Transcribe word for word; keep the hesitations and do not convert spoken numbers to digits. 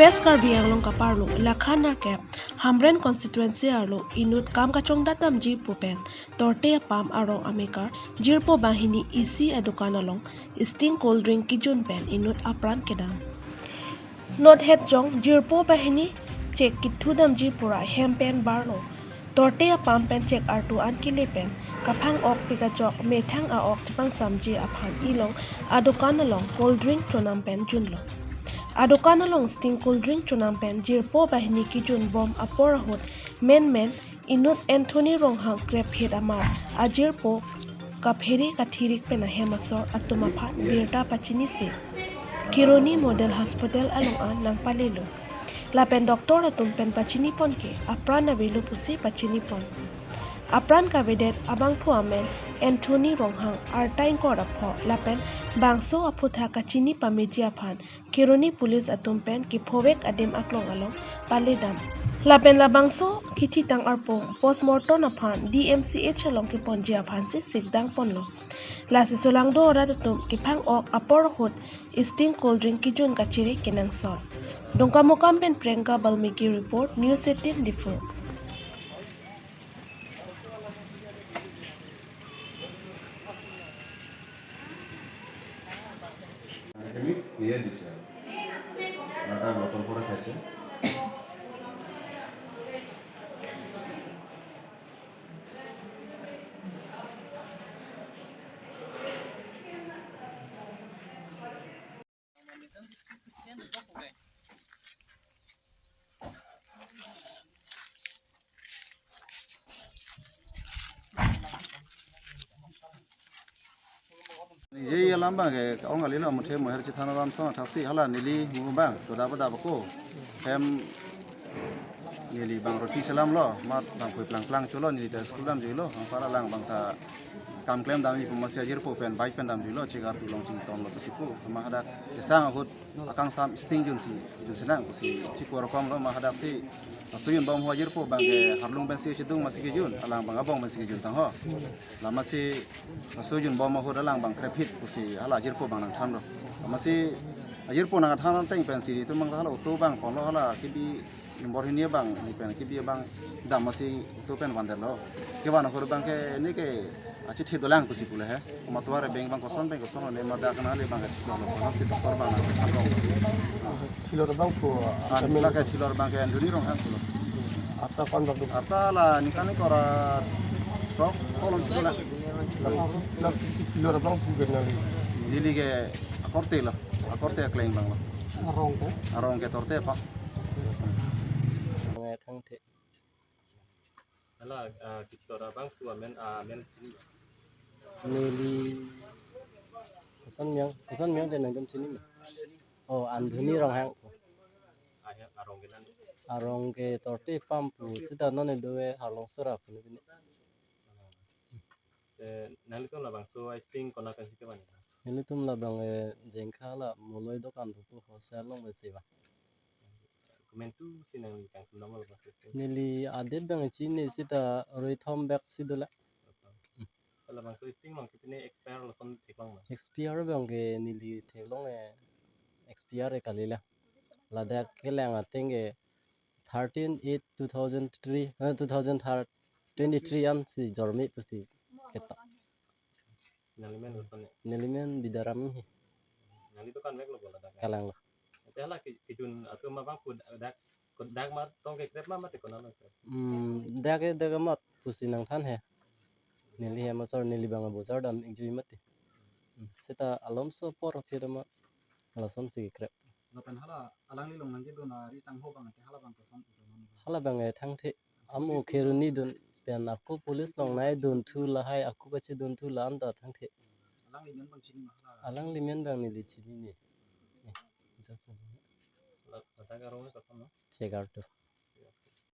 West Karbi Anglong kaparlo Lakha nerkep Hamren constituency arlo inut kam kachongdat damji pu pen torte apam arong amekar jirpo banghini isi adukan along Sting cold drink kejun pen inut apran kedam. Nothet jong jirpo banghini chek kethu damji pura hem pen barlo. Torte apam pen chek artu an kele pen kaphang-ok pikachok methang a-ok chepangsamji aphan ilong adukan along cold drink chonam pen junlo. Adukan along Sting cold drink chonam pen jirpo banghini kejun bom apor ahut menmen inut Anthony Ronghang krep hit amar ajirpo kaphere kathirik pen ahem asor atum aphan birta pachinisi Kheroni Model Hospital along an nangpalelo. Lapen doctor atum pen pachini pon ke apran avelo pusi pachini pon. Apran kavedet abangphu amen Anthony Ronghang, arta ingkoi ra pho, lapen bangso aphutha kachini pameji aphan Kheroni police atum pen kephovek adim aklong along paledam. Lapen labangso kethitang arpong postmortem aphan D M C H along keponji aphansi sikdang ponlo. Lasi solangdo arat atum kephang-ok apor ahut Sting cold drink kejun kachere kenangsot. Dongkamukam pen Priyanka Balmiki report, News eighteen Diphu. Nije alam abang ke ong alilo, muthe moher chethan alam song thaksi hala neli mu abang to daba daba ko hem neli abang roti selam lo, mat abang pui plang plang cholo, neli ta school damjuilo, ang para lang abang ta kam klem damji pu masi ajirpo pen bike pen damjuilo, chek artu along chington lo pusi pu, ma hadak kesang ahut akangsam Sting junsi, junsi nang pusi chikor kom lo, ma hadak si, laso jun bom ho ajirpo abang ke harlung pensi chedung masi kejun, alang abang abong pensi kejun tang ho. Lamasi laso jun bom ahut alang abang krep hit pusi hala ajirpo abang nangthan lo. Lamasi ajirpo nangthan ateng pensi itum abang hala auto abang ponlo, hala kebi number hini abang, ne pen kebi abang dam masi auto pen vandetlo. Kevan ahut abang ke ne ke achethe dolang pusi pule he. Komat tovar abeng abang koson abang koson ne ma dak nangli abang ke chiklo lo, kono si doktor abang nangthan lo. Thilor abang pu, ah, amen. Lake thilor abang ke Anthony Ronghang pulo. Arta kon bak duk. Arta la ningkan ingkoi ra sok kolom si dolang. La, la thilor abang pu ke nangli. Neli ke akorte lo, akorte akleng abang lo. Arong ke? Arong ke torte apam. Ngai thang the. Hala, ah, kechor abang pu amen, ah, amen chini. Neli koson miyang, koson miyang de nangtum chini ma? Oh, Anthony Ronghang. Ah, ya, arong ke nang. Arong ke torte apam pu, seta non do-e Harlong Sora pu ne. Eh, nanglitum labangso Sting konat pensi kevan? Nanglitum labang, eh, Jengkha la Moloi dokan pu pu wholesale along pensi va. Komantu si nangli kangtum dam labangso Sting? Neli adet abang chini seta roi thom bag si dolang. Labangso Sting along kepine expire lason theklong ma? Expire abang ke neli theklong, eh, expire ke kalilang. Ladak kelang ateng ke thirteen eight two thousand three, eh, two thousand twenty-three an si jormi pusi ketok. Nangli men lason ne? Neli men Bidaram Inghi. Nangli dokan vek lo bola dak. Kalang lo. Te hala ke, kejun atum abang pu dak, dak ma tong kekrep ma mate konat lo krep? Hmm, dak ke dak amat pusi nangthan he. Neli hem asor neli abang bojar dam ingjui mati. Hmm, seta alomso apor aphi dam ma lason si krep. Lapen hala alangli along nangkedun ari sangho abang te hala abang koson pu donon? Hala abang, eh, thangthe. Amo Kheroni dun pen ako police along nai dunthu lahai ako kachidun thu la-an ta thangthe. Alangli men abang chini ma hala? Alangli men abang neli chinine. Eh, japo. La, ladak arong ke koson lo? Chek artu.